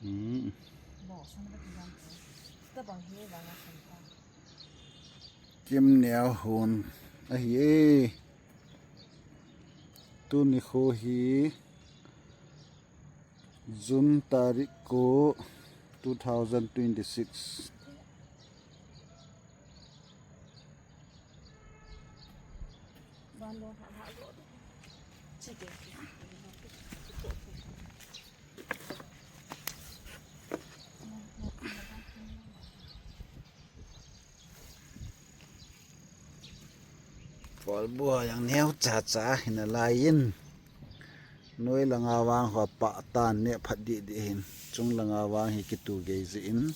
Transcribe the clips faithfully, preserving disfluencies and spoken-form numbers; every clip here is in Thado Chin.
Hmm. Kim neo hon ahi e. Tuni kho hi June tarik ko two thousand twenty-six. Polbua jong neo chacha ahi nalai in. Noi langa vang ho apah tan, neh phat didi hin. Chung langa vang hi kitu gei jeh in.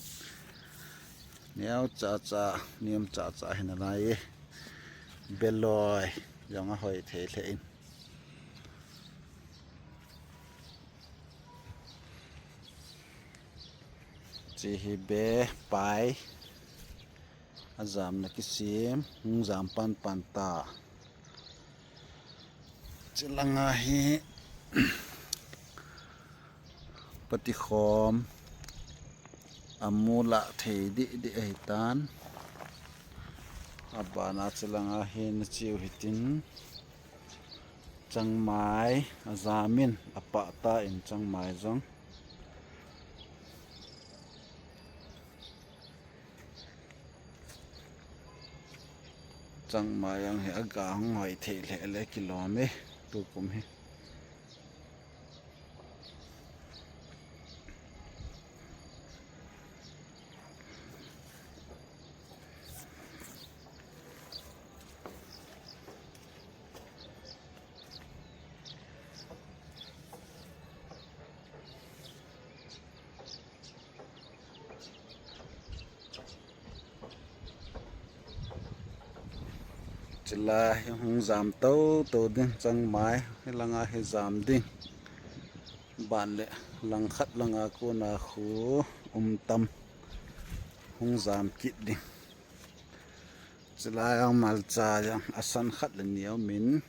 Neo chacha, nem chacha ahi nalai e. Beloi jong ahoi thei lheh in. Chi hi be pai. Ajamna kisem, hung jam panpan ta. Chilanga hi patikhom amu lah thei didi ahitan. Abana chilanga hi nachiu hitin. Changmai ajam in, apah tan changmai jong. Changmai jong hi aga hung hoi thei lheh le kilom e, tukum hi. Chilai hi hung jam toto ding changmai, hilanga hi jam ding. Ban le langkhat langa kona khu umtam hung jam kit ding. Chilai a malcha jong asan khat le ni aumin.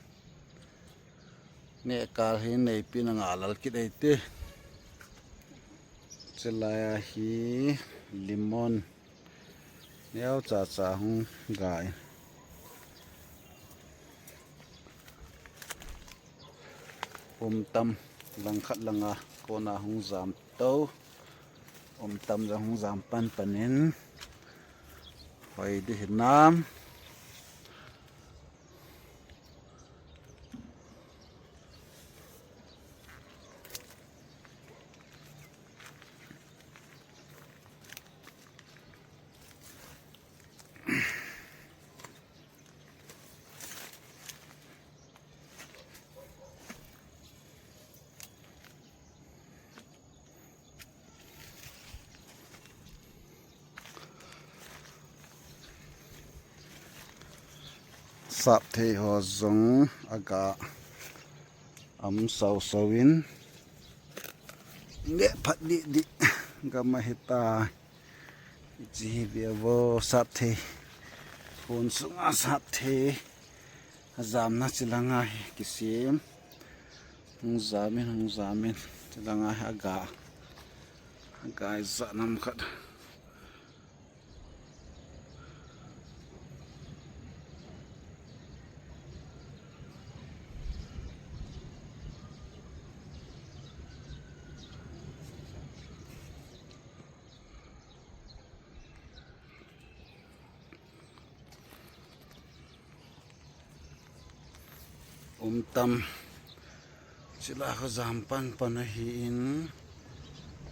Nehkal hi neipi nanga lal kit eiti. Chilai a hi lemon neo chacha hung gai. Umtam langkhat langa kona hung jam to. Umtam jong hung jam panpan in. Hoi di hinam. Sapthei ho jong aga um sausau in. Neh phat didi gam ahitai. Hiche hi ve vo sapthei. Hon sunga sapthei. Ajamna chilanga hi kisem. Hung jam in, hung jam in. Chilanga hi aga. Aga ijat nam khat. Umtam. Chilai khu jam panpan ahin.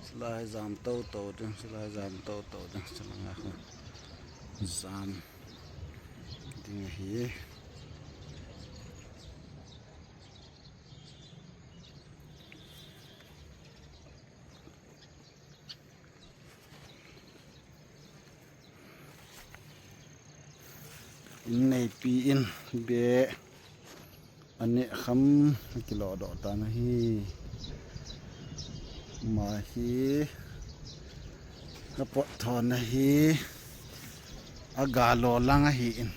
Chilai jam toto ding, chilai jam toto ding, chilanga khu jam ding ahi. In neipi in be aneh kham kilodoh tan ahi. Ama hi apot thon ahi. Aga lo lang ahin.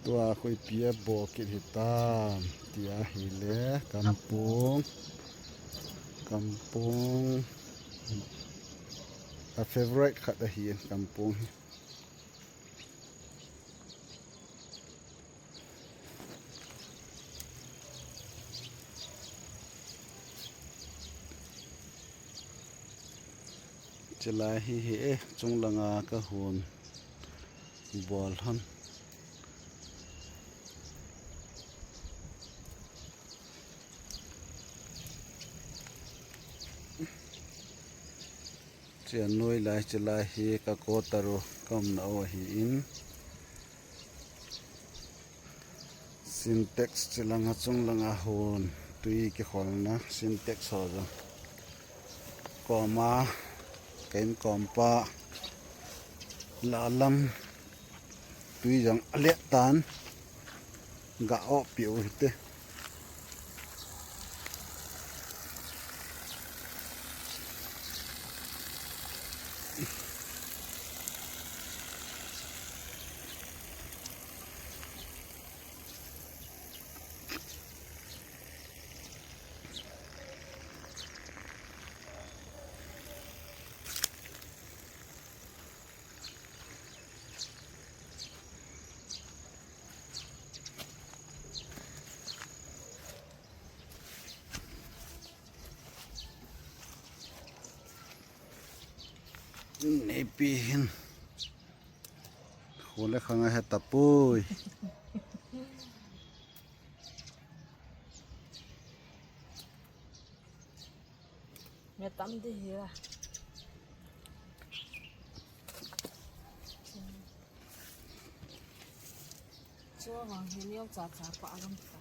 Tua koi pia bo kit hitam, tia hile kampung, kampung, a favorite khat ahi kampung hi. Chilai hi hi e, chunglanga kahon bol hon. Chia noi lai chilai hi ka quarter u ka umna u ahi in. Sintex chilanga chunglanga hon tui kikholna Sintex ho jong. Koma, ka in kompa, la lam tui jong alet tan, ga o piu hite. Neipi hin. Khole khanga he tapoi. Me tam di hi la. Chuang hi neo cha cha pa lam ta.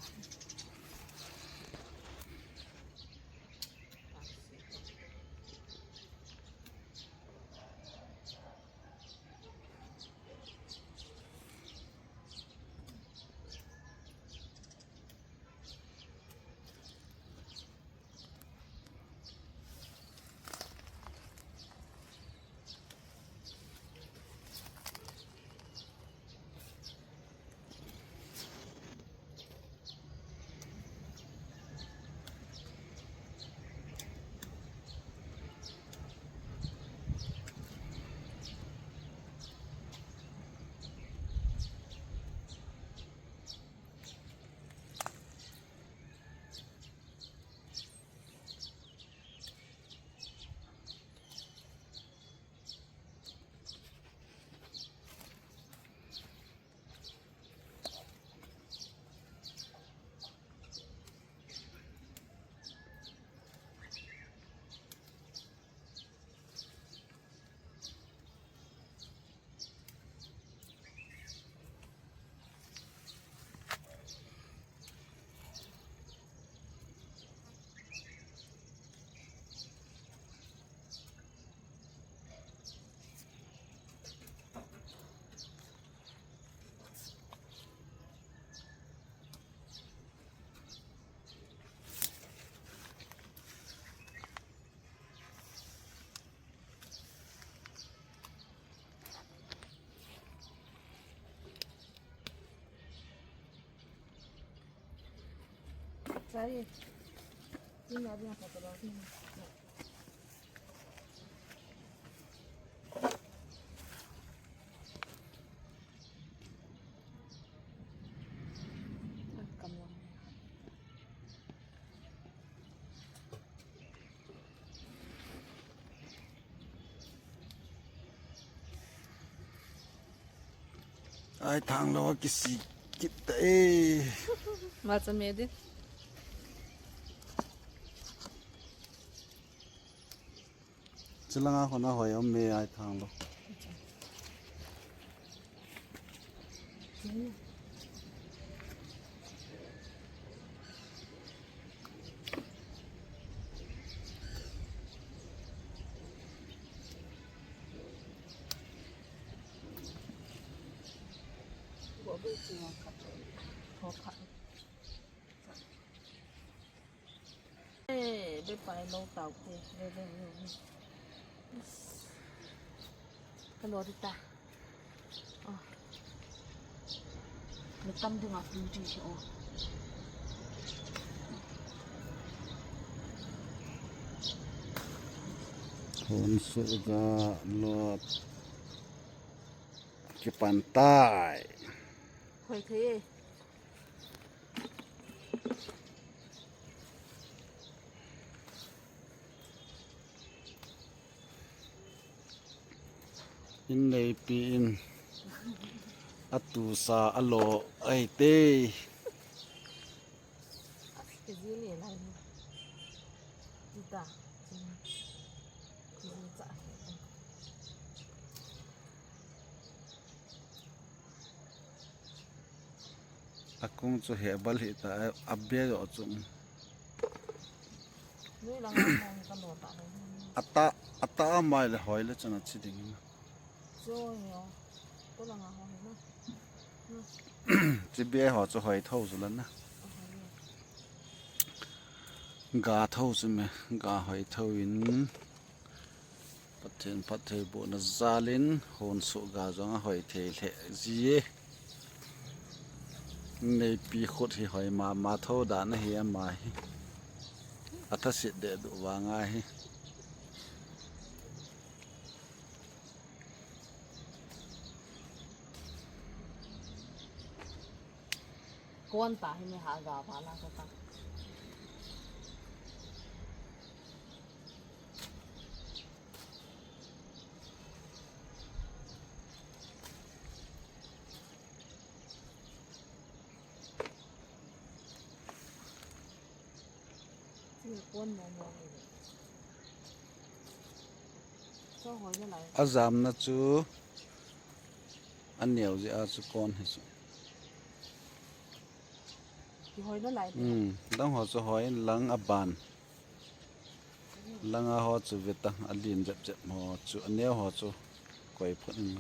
Sorry. Ini ada yang satu lagi. Ai thang lo kisi kit ta e. Ma cha me de. Chilanga khona hoi um me ai thang lo. Eh, be pai lo tau te, be be be. Ka lo di ta. Oh. Tam dinga tu ti hi o. Hon suh ga lot kipan tai. Hoi thei e. Inneipi in atusa alo ahi te. As, kiji le lai ni. Kita. Kiji cha. Akung chu he bal hi ta, a be jo chu. Nui langa hong ka lo ta le. Ata, ata amai le hoi le chana chi ding. Chu yo. Ko langa hong na. Chi be ho chu hoi tho chu la na. Ga tho chu me, ga hoi tho in. Pathen phattheibohna jal in hon suh ga jong ahoi thei lheh ji e. Inneipi khut hi hoi mama tho dan ahi ama hi. Athaset deh duh vang ahi. Kon ta hi me ha ga pha la ka ta. Ajamna chu aneo jeh a chu kon hi chu. Kihoina lai. Hmm, dang ho chu hoi in lang aban. Langa ho chu veta, alen jep jep ho chu, aneo ho chu koi phot in.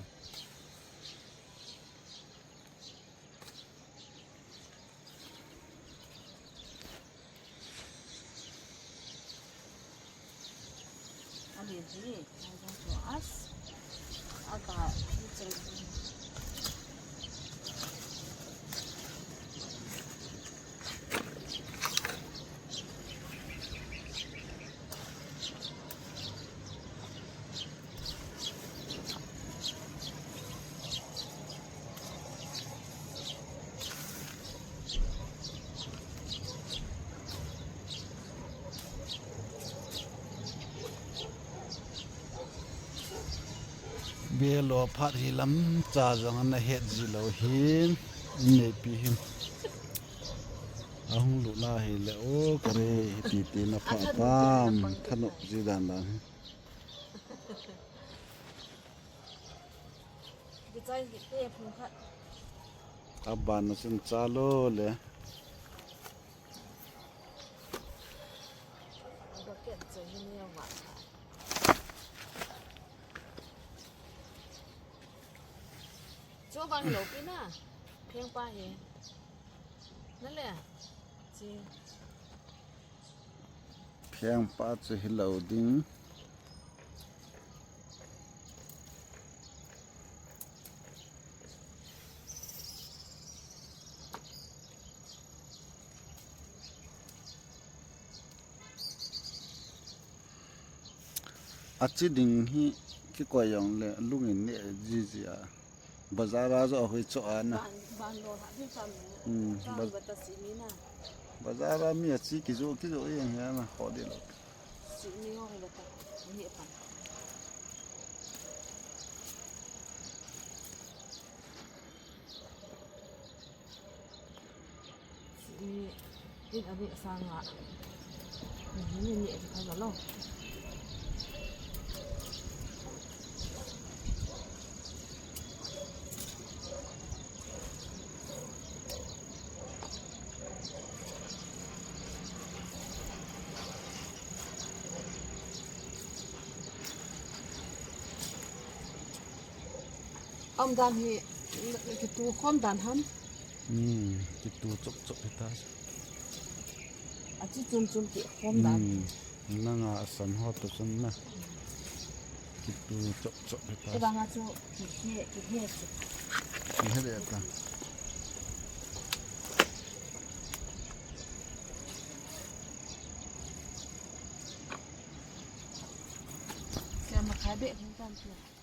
Belo phat hi lamcha jong ana het ji lou hin, inneipi hin. Ahung lut na hi le o kare hi titi na pha tam, thanop ji dan dan hi. Aban na chun cha lo le. Chu bang lo pi na. Pheng pa hi. Na le. Chi. Pheng pa chu hi lo ding. Achi ding hi kikoi jong le lungin ne jiji a. Bazar a jo hoi cho a na. Ban, ban lo ha, di tam. Hmm, tam baz- bata si mi na. Bazar a mi achi kijo, kijo jeng hi na, ho de lo. Si mi ho bata. Ni pan. Ni, in a ni sanga. Ni, ni, ni, ni, ni, lo. Aum dan hi, kitu khom dan ham? Hmm, kitu chop chop hi ta. Achi chum chum kikhom dan. Hmm, nanga asan ho to chun na. Kitu chop chop hi ta. Kibanga chu kihe, kihe chu. Kihe de ta. Beh thei tan chu.